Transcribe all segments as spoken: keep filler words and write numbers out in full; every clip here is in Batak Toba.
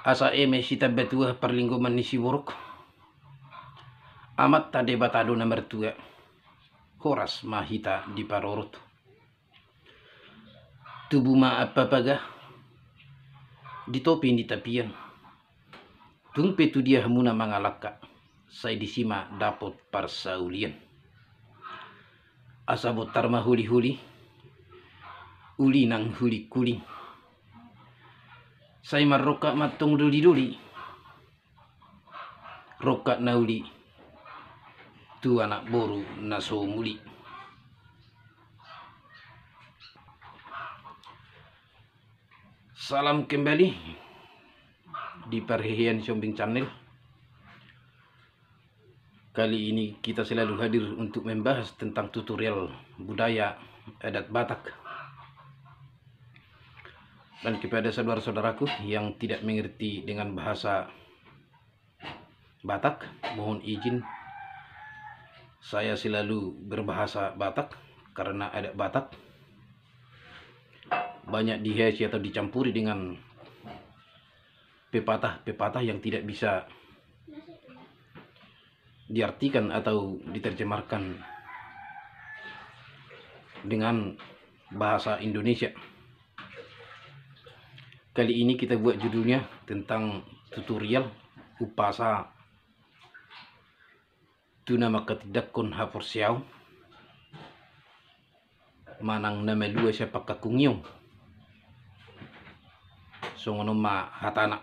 Asa eme sitambatua parlinggoman ni siborok, Amanta Debata do na martua, horas ma hita diparorot. Tubu ma ampapaga di topi ni tapian. Tung pe tu dia hamuna mangalangka, sai disi ma dapot parsaulian. Asa bontar ma holiholi, uli nang hulingkuling. Sai marrongkap ma antong dolidoli, rongkap na uli tu anak boru na so muli. Salam kembali di parhehean Siombing Channel. Kali ini kita selalu hadir untuk membahas tentang tutorial budaya adat Batak. Dan kepada saudara-saudaraku yang tidak mengerti dengan bahasa Batak, mohon izin, saya selalu berbahasa Batak karena adat Batak banyak dihiasi atau dicampuri dengan pepatah-pepatah yang tidak bisa diartikan atau diterjemahkan dengan bahasa Indonesia. Kali ini kita buat judulnya tentang tutorial umpasa tu na mangkatindangkon haporseaon manang na malua sian pangkangkungion. Songon on ma hatana.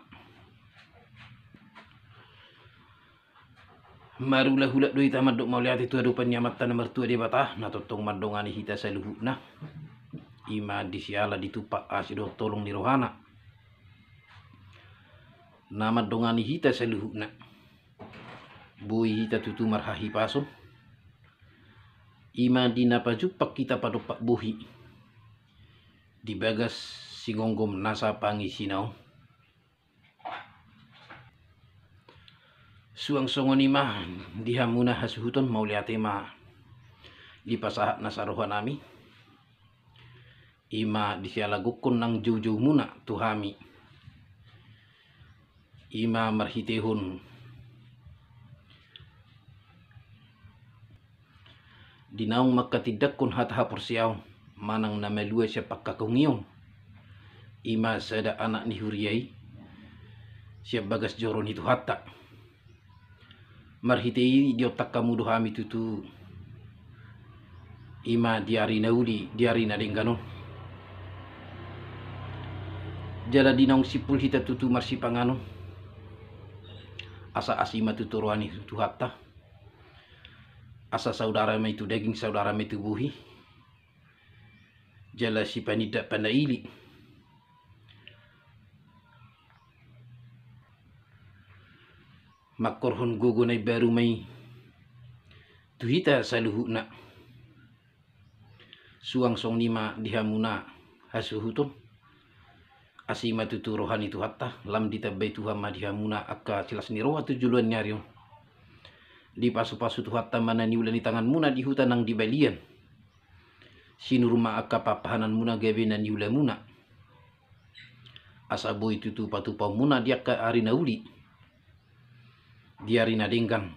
Marhulahula do hita mandok mauliate tu adopan ni Amanta na martua Debata, na tongtong mandongani hita saluhutna. I ma di siala ditumpak asi dohot holong ni rohana, na mandongani hita saluhutna. Boi hita tutu marhahipason, i ma di na pajumpang hita padompak bohi di bagas sigomgom nasa pangisina on. Suang songon i ma di hamuna hasuhuton, mauliate ma dipasahat nasa rohanami. I ma di siala gokkon nang joujoumuna tu hami, i ma marhitehon di naung mangkatindangkon hata haporseaon manang na malua sian pangkangkungion, i ma sada anak ni huria i sian bagas joro ni Tuhanta. Marhite i diontang hamu do hami tutu, i ma di ari na uli, di ari na denggan on. Jala di naung simpul hita tutu marsipanganon, asa asi ma tutu roha ni Tuhanta, asa saudara ma i tu daging, saudara ma i tu bohi, jala sipanindak panaili. Mangkorhon gogo na imbaru ma i tu hita saluhutna. Suang songon i ma di hamuna hasuhuton, asi ma tutu roha ni Tuhanta, lam ditambai Tuhan ma di hamuna angka silas ni roha tu joloan ni ari on. Dipasupasu Tuhanta ma na niula ni tanganmuna di huta nang di balian. Sinur ma angka pahanpahananmuna gabe na niulamuna, asa boi tutu patupaonmuna di angka ari na uli, di ari na denggan,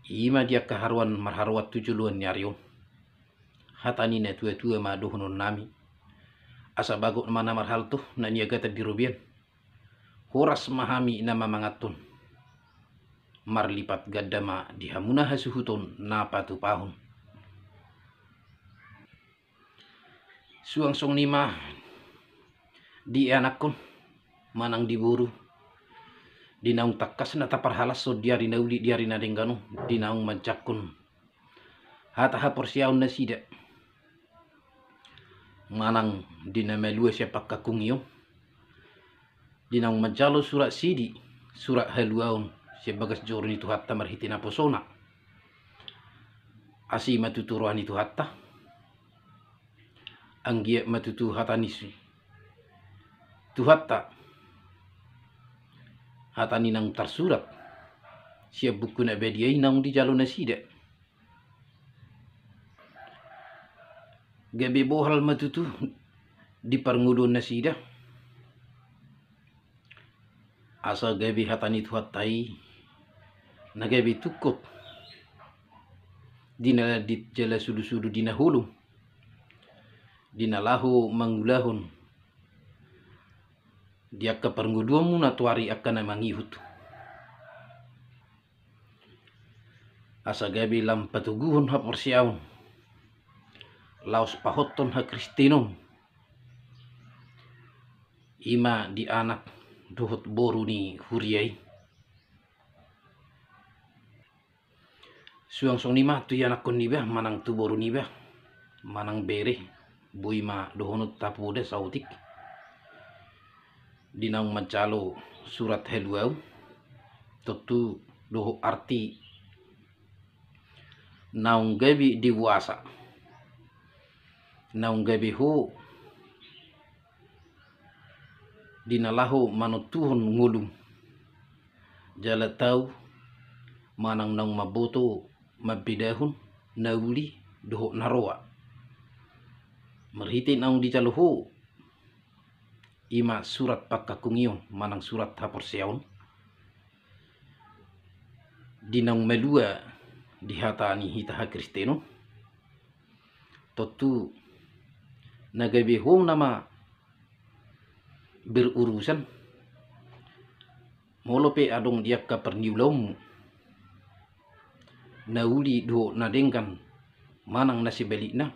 i ma di angka haroan marharoan tu joloan ni ari on. Hata ni natuatua ma dohononnami, asa bagot ma na marhalto na niagatan di robean. Horas ma hami na mamanganhon, marlipat ganda ma di hamuna hasuhuton na patupahon. Suang songon i ma di ianakhon manang di boru, di naung tangkas na taparhalashon di ari na uli, di ari na denggan on, di naung manjangkon hata haporseaon nasida, manang di na malua sian pangkangkungion, di naung manjalo surat sidi, surat haluaon sian bagas joro ni Tuhanta marhite naposona. Asi ma tutu roha ni Tuhanta, anggiat ma tutu hata ni si-, Tuhanta, hata ni naung tarsurat sian buku na badia i naung dijalo nasida. Gabe bohal ma tutu di parngoluon nasida, Asa gabe hata ni Tuhanta i na gabe tungkot di na landit jala sudusudu di na holom, di na laho mangulahon di angka parngoluanmuna tu ari angka na mangihut. Asa gabe lam patoguhon haporseaon laos pahothon hakristenon, i ma di anak dohot boru ni huria i. Suang songon i ma tu ianakkon niba manang tu boru niba manang bere, boi ma dohonon tapoda saotik di naung manjalo surat haluaon, tontu dohot arti naung gabe dewasa, naung gabe ho di na laho manontuhon ngolum, jala tau manang naung mamboto mambedahon na uli dohot na roa. Marhite naung dijalo ho, i ma surat pangkangkungion manang surat haporseaon di naung malua di hata ni hita hakristenon. Tontu na gabe ho nama berurusan, molo pe adong di angka parniulaonmu na uli dohot na denggan manang na sebalikna,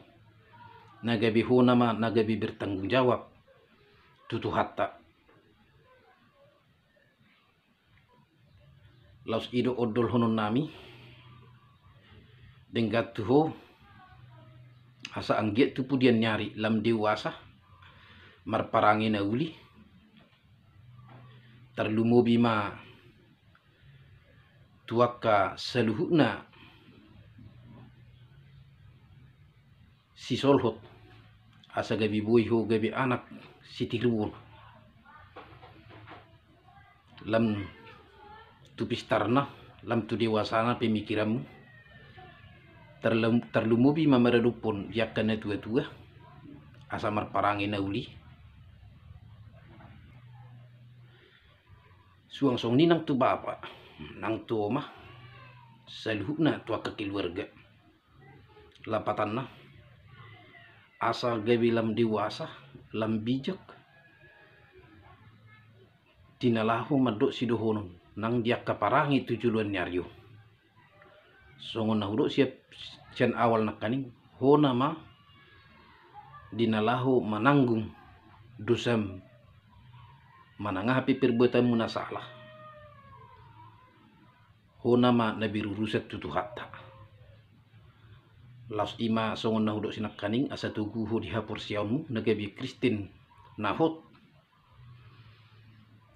na gabe ho nama na gabe bertanggung jawab tu Tuhanta. Laos i do ondolhononnami denggan tu ho, asa anggiat tu pudian ni ari lam dewasa marparange na uli, tarlumobi ma tu angka saluhutna sisolhot, asa gabe boi ho gabe anak sitiruon lam tu pistarna, lam tu dewasana pemikiranmu, tarlum-, tarlumobi ma maradophon di angka na tuatua asa marparange na uli. Suang songon i nang tu bapa, nang tu oma, saluhutna tu angka keluarga. Lapatanna, asa gabe lam dewasa, lam bijak di na laho mandok sidohonon nang di angka parange tu joloan ni ari on. Songon na hudok sian, sian awal nangkaning, ho nama di na laho mananggung dosam manang aha pe perbuatanmu na sala. Ho nama na berurusan tu Tuhanta. Laos i ma songon na hudok sinangkaning, asa togu ho di haporseaonmu na gabe Kristen na hot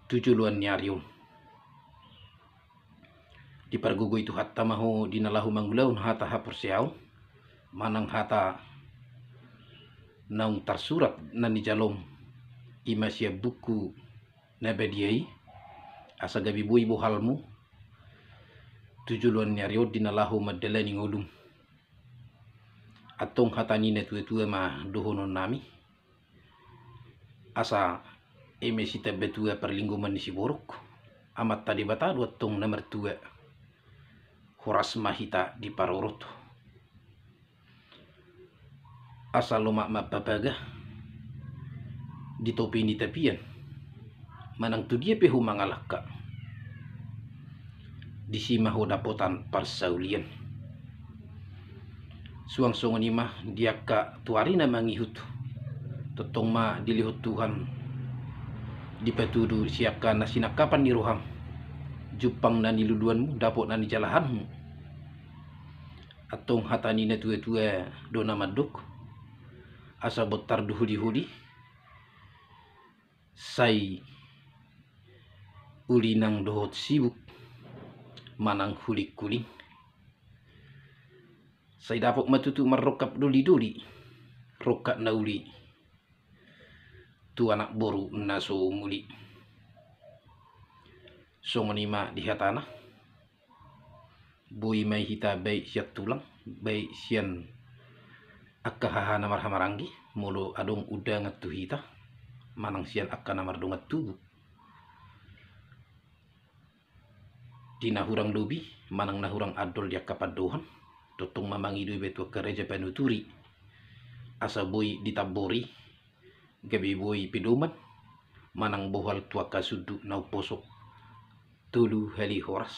tu joloan ni ari on. Dipargogoi Tuhanta ma ho di na laho mangulahon hata haporseaon manang hata naung tarsurat na nijalom, i ma sian buku na badia i, asa gabe boi bohalmu tu joloan ni ari on di na laho mandalani ngolum. Antong hata ni na tuatua ma dohononnami, asa eme sitamba tua parlinggoman ni siborok, Amanta Debata do antong na martua. Horas ma hita diparorot. Asa lomak ma papaga di topi ni tapian, manang tu dia pe ho mangalangka, disi ma ho dapotan parsaulian. Suang songon i ma di angka tu ari na mangihut, tongtong ma dilehon Tuhan dipatudu sian angka na sinangkapan ni roham, jumpang na niluluanmu, dapot na nijalahanmu. Antong hata ni na tuatua do na mandok, asa bontar do holiholi, sai ulinang dohot sibuk manang hulingkuling, sai dapot ma tutu marrongkap dolidoli, rongkap na uli tu anak boru na so muli. Songon i ma di hatana. Boi ma i hita baik sian tulang, baik sian angka haha na marhahamaranggi, molo adong undangan tu hita, manang sian angka na mardongan tubu. Di na hurang lobi manang na hurang andol di angka pandohan, tongtong ma mangido iba tu angka raja panuturi, asa boi ditambori, gabe boi pedoman manang bohal tu angka sundut na umposo tolu hali horas.